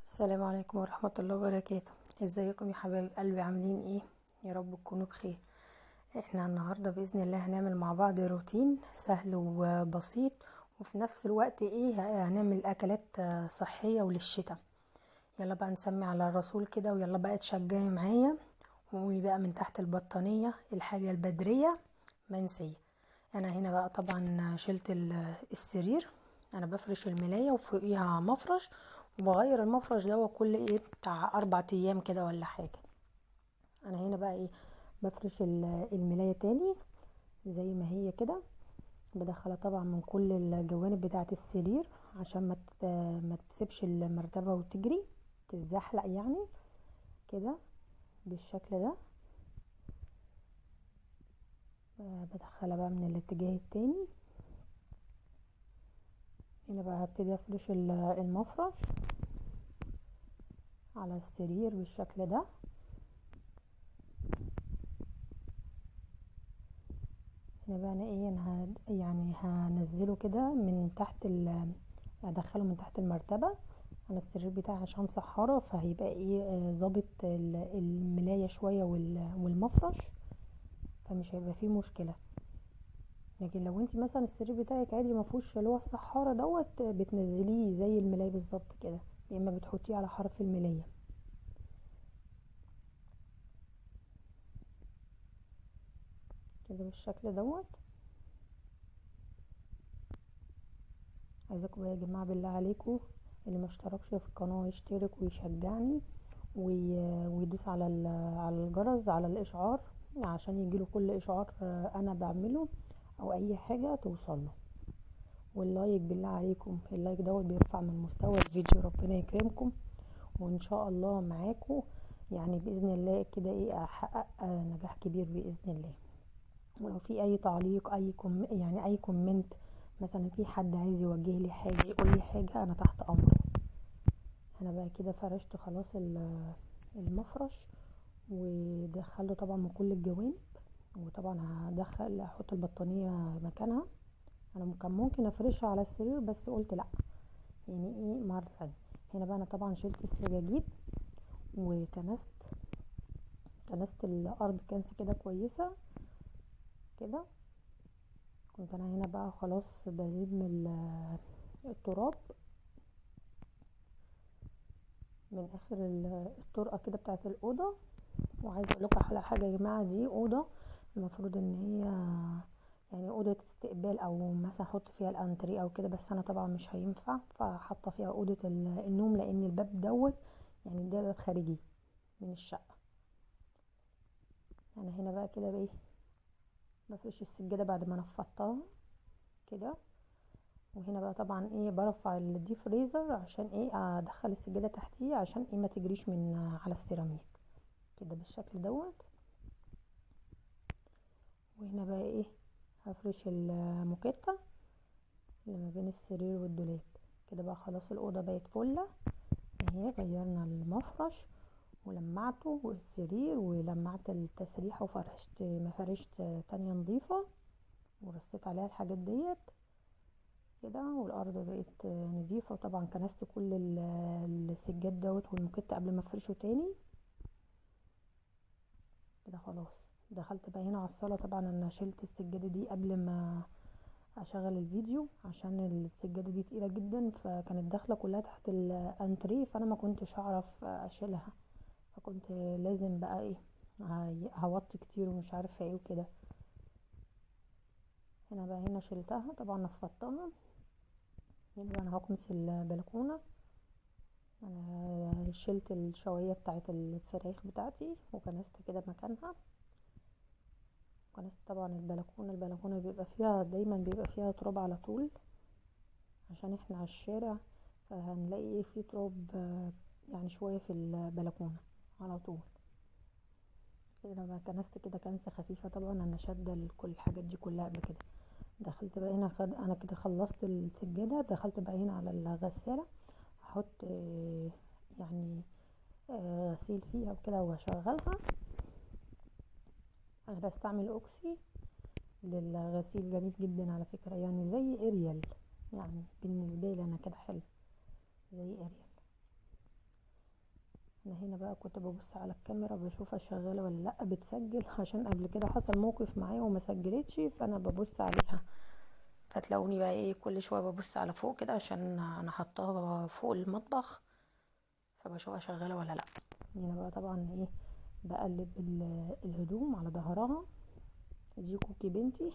السلام عليكم ورحمة الله وبركاته. ازيكم يا حبايب قلبي، عاملين ايه؟ يا رب تكونوا بخير. احنا النهاردة بإذن الله هنعمل مع بعض روتين سهل وبسيط، وفي نفس الوقت ايه هنعمل اكلات صحية وللشتاء. يلا بقى نسمي على الرسول كده، ويلا بقى تشجعي معايا وقومي بقى من تحت البطانية، الحاجة البدرية منسية. انا هنا بقى طبعا شلت السرير، انا بفرش الملاية وفوقيها مفرش، وبغير المفرش ده كل ايه بتاع 4 ايام كده ولا حاجة. انا هنا بقى ايه بفرش الملاية تاني زي ما هي كده، بدخلها طبعا من كل الجوانب بتاعة السرير عشان ما تسيبش المرتبة وتجري تتزحلق يعني كده بالشكل ده. بدخلها بقى من الاتجاه التاني. هنا بقى هبتدي افرش المفرش على السرير بالشكل ده. هنا بقى انا ايه انا يعني هنزله كده من تحت هدخله من تحت المرتبة. انا السرير بتاعي عشان صحارى فهيبقى ايه ظابط الملاية شوية والمفرش، فمش هيبقى فيه مشكلة. لكن لو انت مثلا السرير بتاعك عادي ما فيهوش اللي هو الصحارى دوت، بتنزليه زي الملاية بالظبط كده، يا اما بتحطيه على حرف الملاية كده بالشكل دوت. عايزاكم بقى يا جماعة بالله عليكم اللي ما اشتركش في القناة يشترك ويشجعني ويدوس على الجرس على الاشعار عشان يجيله كل اشعار انا بعمله او اي حاجة توصل له. وال like بالله عليكم، ال like دوت بيرفع من مستوى الفيديو، ربنا يكرمكم. وان شاء الله معاكم يعني باذن الله كده ايه احقق نجاح كبير باذن الله. ولو في اي تعليق اي يعني اي comment، مثلا في حد عايز يوجه لي حاجة يقول لي حاجة، انا تحت امره. انا بقى كده فرشت خلاص المفرش ودخلته طبعا من كل الجوانب، وطبعا هدخل احط البطانيه مكانها. انا كان ممكن افرشها على السرير بس قلت لا، يعني ايه مرة ثانية. هنا بقى انا طبعا شلت السجاجيد وكنست الارض كنس كده كويسة كده. كنت انا هنا بقى خلاص بلم التراب من اخر الطرقه كده بتاعه الاوضة. وعايزه اقول لكم على حاجة يا جماعة، دي اوضة المفروض ان هي يعني اوضة استقبال او مثلا احط فيها الانتري او كده، بس انا طبعا مش هينفع، فحاطه فيها اوضة النوم لان الباب دوت يعني ده باب خارجي من الشقة. انا هنا بقى كده بايه بفرش السجادة بعد ما نفضتها كده. وهنا بقى طبعا ايه برفع ال deep freezer عشان ايه ادخل السجادة تحتيه عشان ايه ما تجريش من على السيراميك كده بالشكل دوت. وهنا بقى ايه هفرش الموكيتا اللي ما بين السرير والدولاب كده. بقى خلاص الاوضة بقت فله اهي، غيرنا المفرش ولمعته والسرير ولمعت التسريحه وفرشت مفارش تانية نظيفة ورصيت عليها الحاجات ديت كده، والارض بقت نظيفة. وطبعا كنست كل السجاد دوت والموكيت قبل ما افرشه تاني كده. خلاص دخلت بقى هنا على الصاله. طبعا انا شلت السجادة دي قبل ما اشغل الفيديو عشان السجادة دي تقيلة جدا، فكانت داخله كلها تحت الانتريه، فانا ما كنتش هعرف اشيلها، فكنت لازم بقى ايه هوطي كتير ومش عارفه ايه وكده. هنا بقى هنا شلتها طبعا نفضتها. هنا بقى انا هكنس البلكونه. انا شلت الشوايه بتاعه الفراخ بتاعتي وكنست كده مكانها. كنست طبعا البلكونه. البلكونه بيبقى فيها دايما بيبقى فيها تراب على طول عشان احنا على الشارع، فهنلاقي ايه في تراب يعني شوية في البلكونه على طول كده. لما كنست كده كنسه خفيفة، طبعا انا شاده كل الحاجات دي كلها قبل كده. دخلت بقى هنا انا كده خلصت السجادة. دخلت بقى هنا على الغسالة احط يعني غسيل فيها وكده واشغلها. انا بستعمل اوكسي للغسيل، جميل جدا على فكرة، يعني زي اريال، يعني بالنسبة لي انا كده حلو زي اريال. انا هنا بقى كنت ببص على الكاميرا بشوفها شغالة ولا لا بتسجل، عشان قبل كده حصل موقف معايا وما سجلتش، فانا ببص عليها. فتلاقوني بقى ايه كل شوية ببص على فوق كده عشان انا حطاها فوق المطبخ، فبشوفها شغالة ولا لا. هنا بقى طبعا ايه بقلب الهدوم على ظهرها، دي كوكي بنتي.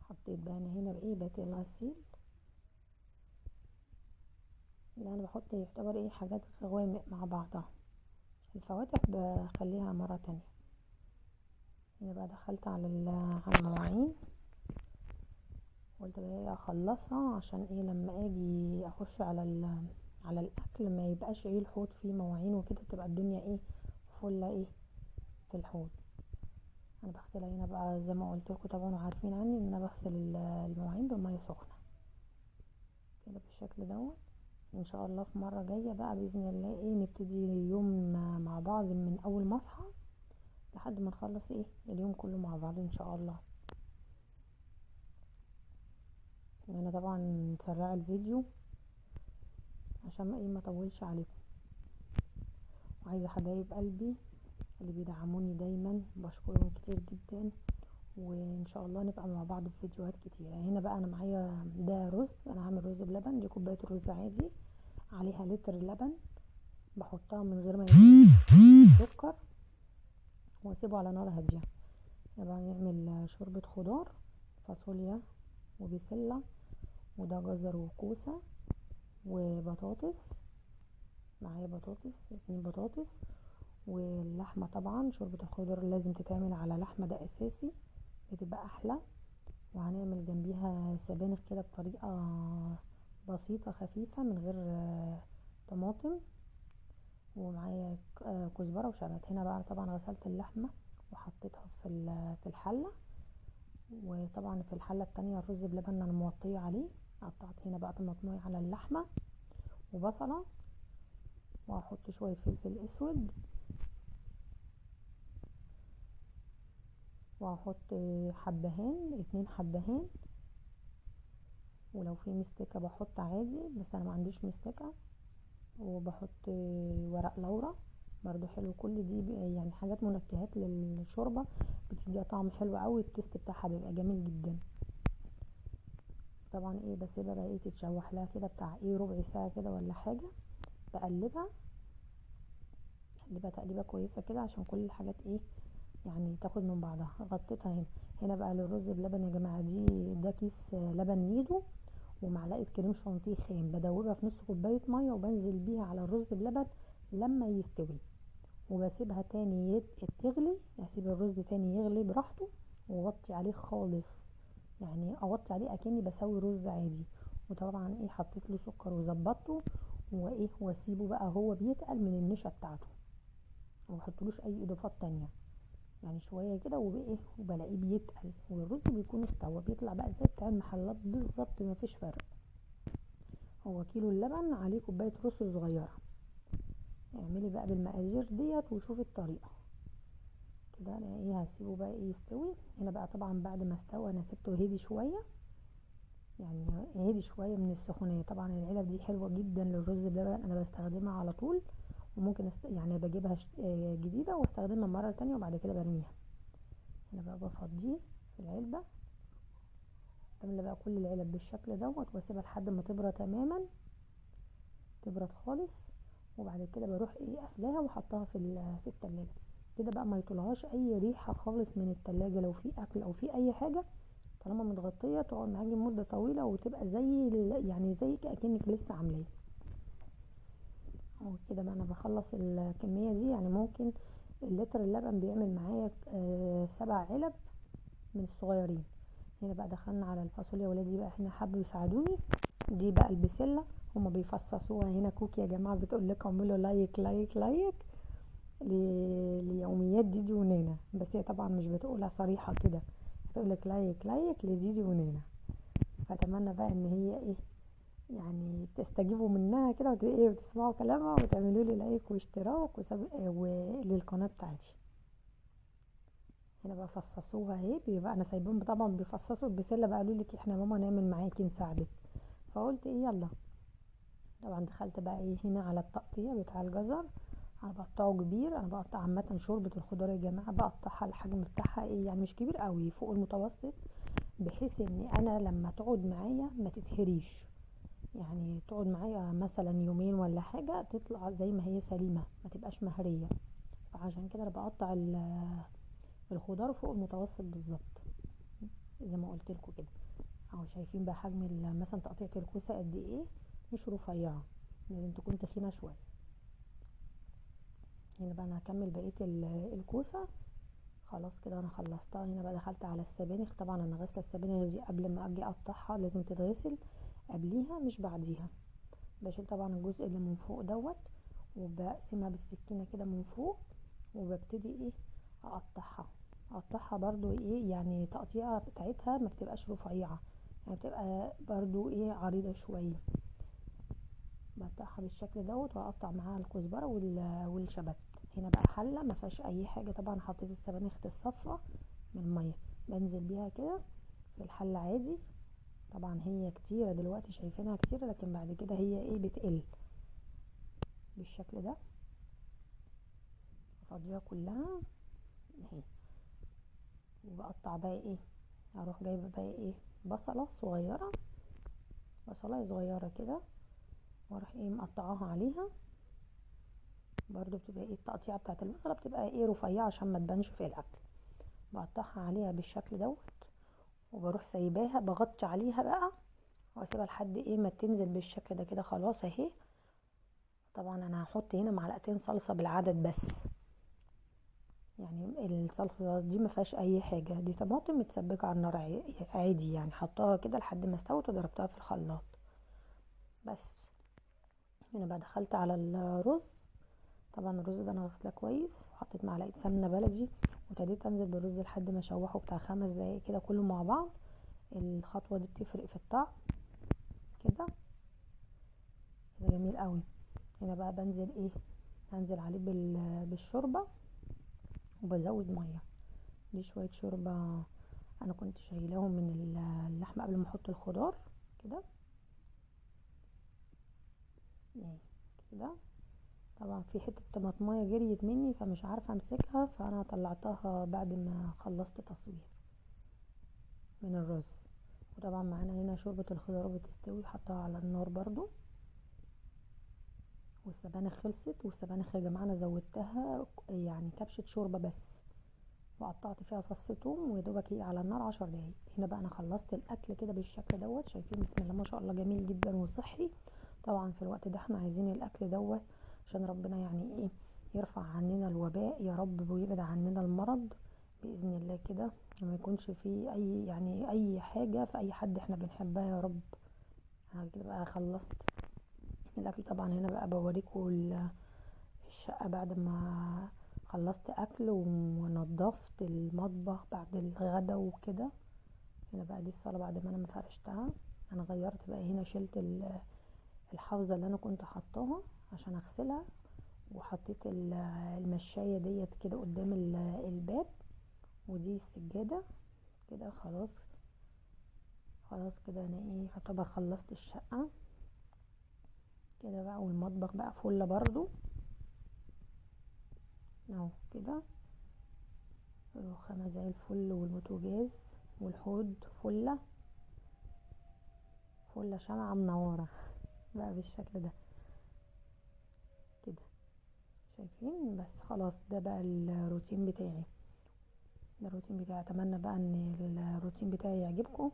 حطيت بقى انا هنا بايه باتي الغسيل اللي انا بحط، يعتبر ايه حاجات غوامق مع بعضها، الفواتح بخليها مرة تانية. هنا بقى دخلت على المواعين، قلت بقى ايه اخلصها عشان ايه لما اجي اخش على الاكل ما يبقاش ايه الحوض فيه مواعين وكده، تبقى الدنيا ايه فله ايه في الحوض. انا بغسلها هنا بقى زي ما قلت لكم طبعا وعارفين عني ان انا بغسل المواعين بميه سخنة كده بالشكل دوت. ان شاء الله في مرة جاية بقى باذن الله ايه نبتدي يوم مع بعض من اول ما اصحى لحد ما نخلص ايه اليوم كله مع بعض ان شاء الله. انا طبعا مسرعة الفيديو عشان ايه ما اطولش عليكم، وعايزه حبايب قلبي اللي بيدعموني دايما بشكرهم كتير جدا، وان شاء الله نبقى مع بعض في فيديوهات كتيرة. هنا بقى انا معايا ده رز، انا هعمل رز بلبن. دي كوباية رز عادي عليها لتر لبن، بحطها من غير ما يبقى سكر، واسيبه على نار هادية. يبقى نعمل شوربة خضار، فاصوليا وبسله، وده جزر وكوسه وبطاطس، معايا بطاطس 2 بطاطس، واللحمة طبعا. شوربة الخضار لازم تتعمل على لحمه، ده اساسي، بتبقى احلى. وهنعمل جنبيها سبانخ كده بطريقة بسيطة خفيفة من غير طماطم، ومعايا كزبره وشبت. هنا بقى طبعا غسلت اللحمة وحطيتها في الحلة، وطبعا في الحلة التانية الرز بلبن انا موطيه عليه. قطعت هنا بقى طماطمايه على اللحمة وبصله، وهحط شوية فلفل اسود، وهحط حبهان، 2 حبهان، ولو في مستكه بحط عادي بس انا ما عنديش مستكه، وبحط ورق لورا برضو حلو. كل دي يعني حاجات منكهات للشوربه بتديها طعم حلو قوي، ال taste بتاعها بيبقى جميل جدا. طبعا ايه بسيبها بقى ايه تتشوح لها كده بتاع ايه ربع ساعة كده ولا حاجة، بقلبها اقلبها تقليبه كويسة كده عشان كل الحاجات ايه يعني تاخد من بعضها. غطيتها هنا. هنا بقى للرز بلبن يا جماعة، دي ده كيس لبن نيدو ومعلقة كريم شانتيه خام، بدوبها في نص كوباية مية وبنزل بيها على الرز بلبن لما يستوي، وبسيبها تاني تغلي، اسيب الرز تاني يغلي براحته، ووطي عليه خالص، يعني اوطي عليه اكني بسوي رز عادي. وطبعا ايه حطيت له سكر وظبطته وايه، واسيبه بقى هو بيتقل من النشا بتاعته، وما بحطلوش اي اضافات تانية، يعني شوية كده وبايه وبلاقيه بيتقل، والرز بيكون استوى، بيطلع بقى زي بتاع المحلات بالظبط، مفيش فرق. هو كيلو اللبن عليه كوباية رز صغيرة. اعملي بقى بالمقادير ديت وشوفي الطريقة كده. انا ايه هسيبه بقى ايه يستوي. هنا بقى طبعا بعد ما استوى انا سبته هدي شوية، يعني هدي شوية من السخونيه. طبعا العلب دي حلوة جدا للرز بلبن، انا بستخدمها على طول، وممكن يعني بجيبها جديدة واستخدمها مرة تانية وبعد كده برميها. هنا بقى بفضيه في العلبة، بملى بقى كل العلب بالشكل دوت، واسيبها لحد ما تبرد تماما، تبرد خالص، وبعد كده بروح ايه قافلاها وحطها في التلاجة كده بقى، ما يطلعهاش اي ريحه خالص من التلاجة لو في اكل او في اي حاجة، طالما متغطيه تقعد معاكي مده طويلة وتبقى زي يعني زي كأنك لسه عاملاه. وكده بقى انا بخلص الكمية دي، يعني ممكن اللتر اللبن بيعمل معايا 7 علب من الصغيرين. هنا بقى دخلنا على الفاصوليا، ولادي بقى هنا حبوا يساعدوني. دي بقى البسله هما بيفصصوها هنا. كوكي يا جماعة بتقول لكم اعملوا like like like ليوميات ديدي ونانا، بس هي طبعا مش بتقولها صريحه كده، بتقول لك like like لديدي ونانا. فاتمنى بقى ان هي ايه يعني تستجيبوا منها كده وتسمعوا كلامها وتعملوا لي like واشتراك وللقناه بتاعتي. هنا بقى فصصوها اهي، بيبقى انا سايبهم طبعا بيفصصوا البسله بقى، قالوا لك احنا ماما نعمل معاكي نساعدك، فقلت ايه يلا. طبعا دخلت بقى ايه هنا على التقطيع بتاع الجزر. انا بقطعه كبير، انا بقطع عامة شوربة الخضار يا جماعة بقطعها الحجم بتاعها ايه يعني مش كبير قوي، فوق المتوسط، بحيث ان انا لما تقعد معايا ما تتهريش، يعني تقعد معايا مثلا يومين ولا حاجة تطلع زي ما هي سليمة، ما تبقاش مهريه. فعشان كده انا بقطع الخضار فوق المتوسط بالظبط زي ما قلت لكم كده اهو. شايفين بقى حجم مثلا تقطيعه الكوسه قد ايه، مش رفيعة، لازم تكون تخينة شوية. هنا بقى انا هكمل بقية الكوسه، خلاص كده انا خلصتها. هنا بقى دخلت على السبانخ. طبعا انا غاسله السبانخ دي قبل ما اجي اقطعها، لازم تتغسل قبليها مش بعديها. بشيل طبعا الجزء اللي من فوق دوت وبقسمها بالسكينة كده من فوق، وببتدي ايه اقطعها. اقطعها برضو ايه يعني تقطيعه بتاعتها ما بتبقاش رفيعة، يعني بتبقى برضو ايه عريضة شوية. بقطعها بالشكل دوت، واقطع معاها الكزبره والشبت. هنا بقى حله ما فيهاش اي حاجة، طبعا حطيت السبانخ تتصفى من المية، بنزل بيها كده في الحلة عادي. طبعا هي كتيرة دلوقتي شايفينها كتيرة، لكن بعد كده هي ايه بتقل بالشكل ده. افضيها كلها اهي. وبقطع بقى ايه، اروح جايبه بقى ايه بصله صغيرة، بصله صغيرة كده، واروح ايه مقطعاها عليها. برضو بتبقى ايه التقطيعه بتاعت البصله بتبقى ايه رفيعة عشان ما تبانش في الاكل. بقطعها عليها بالشكل دوت، وبروح سايباها بغطي عليها بقى واسيبها لحد ايه ما تنزل بالشكل ده كده. خلاص اهي. طبعا انا هحط هنا معلقتين صلصه بالعدد بس، يعني الصلصه دي ما فيهاش اي حاجة، دي طماطم متسبكه على النار عادي، يعني حطاها كده لحد ما استوت وضربتها في الخلاط بس. هنا بقى دخلت على الرز. طبعا الرز ده انا غسلاه كويس، وحطيت معلقه سمنه بلدي، وابتديت انزل بالرز لحد ما اشوحه بتاع 5 دقايق كده كله مع بعض. الخطوة دي بتفرق في الطعم كده كده، جميل قوي. هنا بقى بنزل ايه، هنزل عليه بالشوربه، وبزود مية. دي شوية شوربة انا كنت شايلاهم من اللحمة قبل ما احط الخضار كده كده. طبعا في حتة طماطمايه جريت مني فمش عارفه امسكها، فانا طلعتها بعد ما خلصت تصوير من الرز. وطبعا معانا هنا شوربة الخضار بتستوي، حطها على النار برضو. والسبانخ خلصت. والسبانخ يا جماعة انا زودتها يعني كبشة شوربة بس، وقطعت فيها فص ثوم، ويا دوبك ايه على النار 10 دقايق. هنا بقى انا خلصت الاكل كده بالشكل دوت، شايفين بسم الله ما شاء الله جميل جدا وصحي. طبعا في الوقت ده احنا عايزين الاكل دوت عشان ربنا يعني ايه يرفع عننا الوباء يا رب، ويبعد عننا المرض باذن الله كده، وما يكونش فيه اي يعني اي حاجة في اي حد احنا بنحبها يا رب. انا كده بقى خلصت الاكل. طبعا هنا بقى بوريكم الشقة بعد ما خلصت اكل ونضفت المطبخ بعد الغدا وكده. هنا بقى دي الصاله بعد ما انا ما فرشتها. انا غيرت بقى هنا، شلت الحافظة اللي انا كنت حطاها عشان اغسلها، وحطيت المشايه ديت كده قدام الباب، ودي السجادة كده. خلاص خلاص كده انا ايه يعتبر خلصت الشقة كده بقى. والمطبخ بقى فله برضو اهو كده، الرخامه زي الفل، والبوتاجاز والحوض فله فله، شمعة منورة بقى بالشكل ده كده، شايفين؟ بس خلاص ده بقى الروتين بتاعي، ده الروتين بتاعي. اتمنى بقى ان الروتين بتاعي يعجبكم،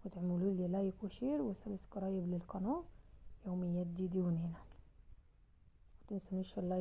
وتعملوا لي like و share و subscribe للقناة. يوميات ديدي ونينا، متنسونيش في ال like.